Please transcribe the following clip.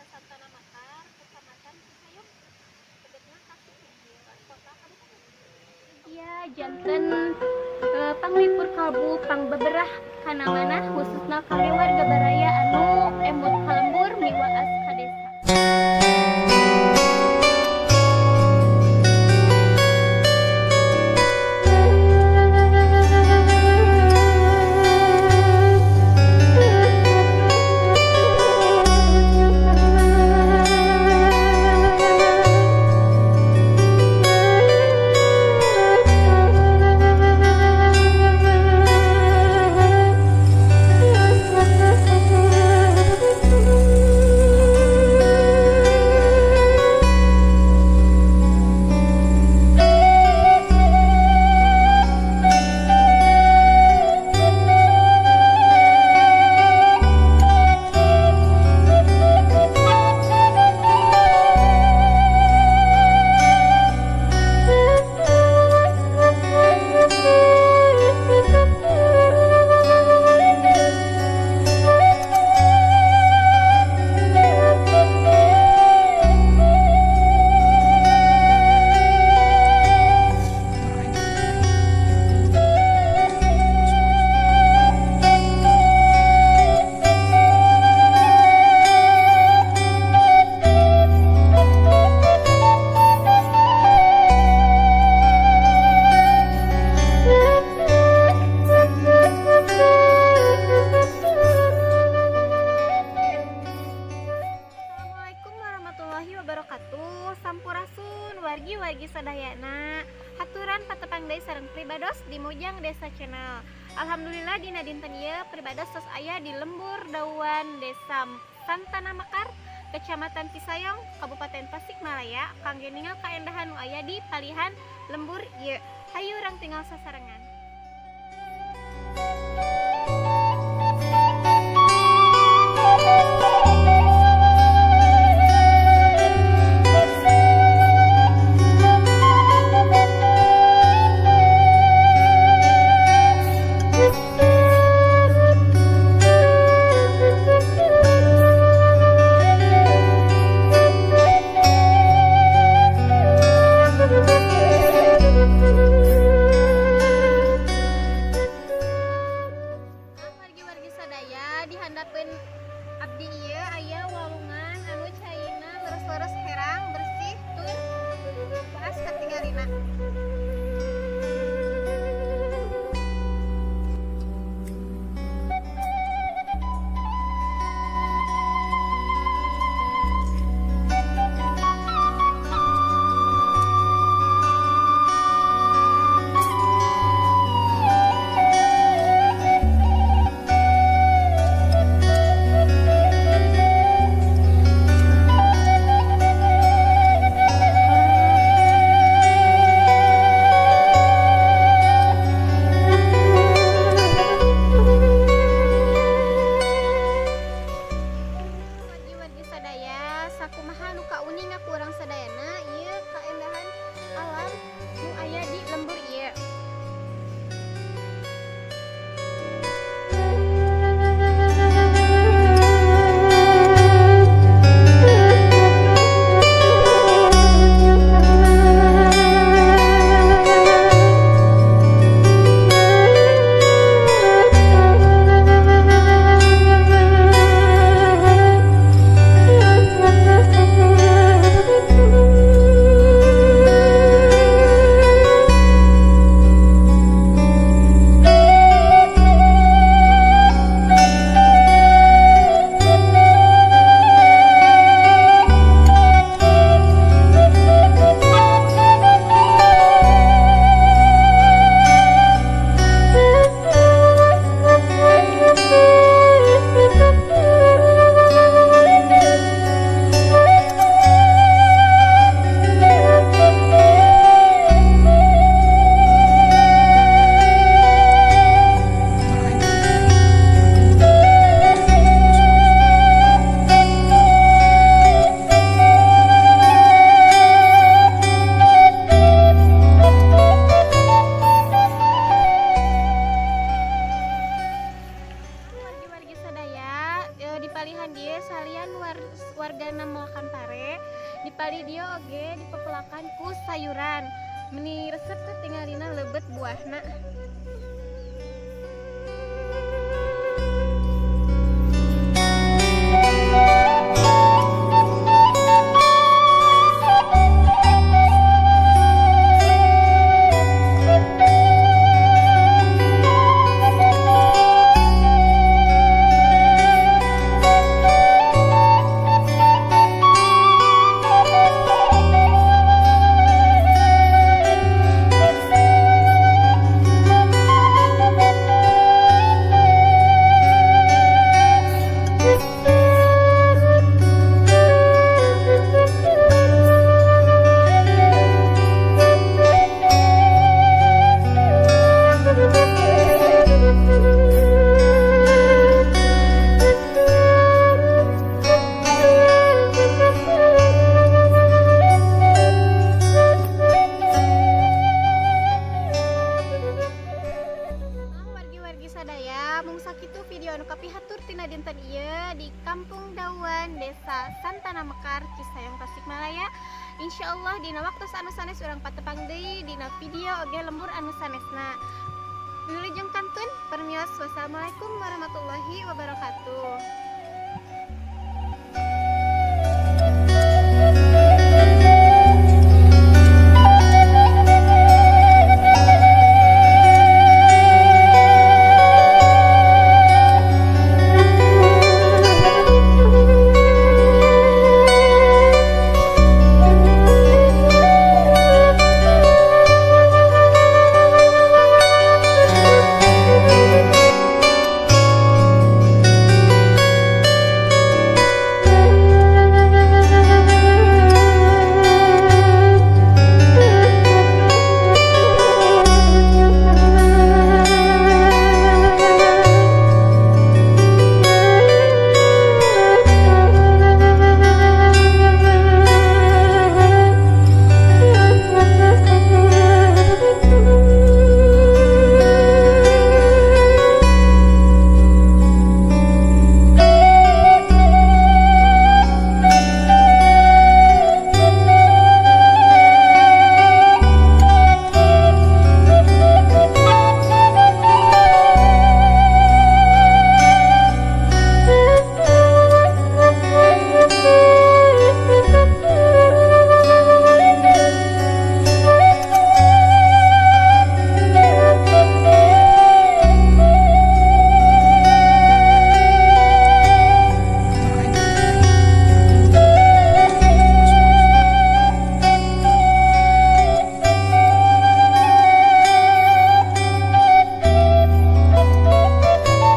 Santana Mekar, Kecamatan Cisayong, tebetna ka kota kabupaten. Iya, janten panglipur kalbu pangbeberah kana manah, khususna kangge warga baraya anu emut ka lembur miwaas ka desa. Assalamualaikum warahmatullahi wabarakatuh. Sampurasun wargi-wargi sadayana. Haturan patepang deui sareng pribados di Mojang Desa Channel. Alhamdulillah, dina dinten ieu pribados tos aya di Lembur Dauan, Desa Santana Mekar, Kecamatan Cisayong, Kabupaten Tasikmalaya, kangge ningal kaendahan nu aya di palihan lembur ieu. Hayu urang tingal sasarengan. Tuh tinggalina lebet buahna. Sadaya mung sakitu video anu kapihatur tina dinten ieu di Kampung Dauan, Desa Santana Mekar, Cisayong, Tasikmalaya. Insyaallah dina waktu anu sanes urang patepang deui dina video oge lembur anu sanesna. Wilujeng kantun permios, wassalamualaikum warahmatullahi wabarakatuh.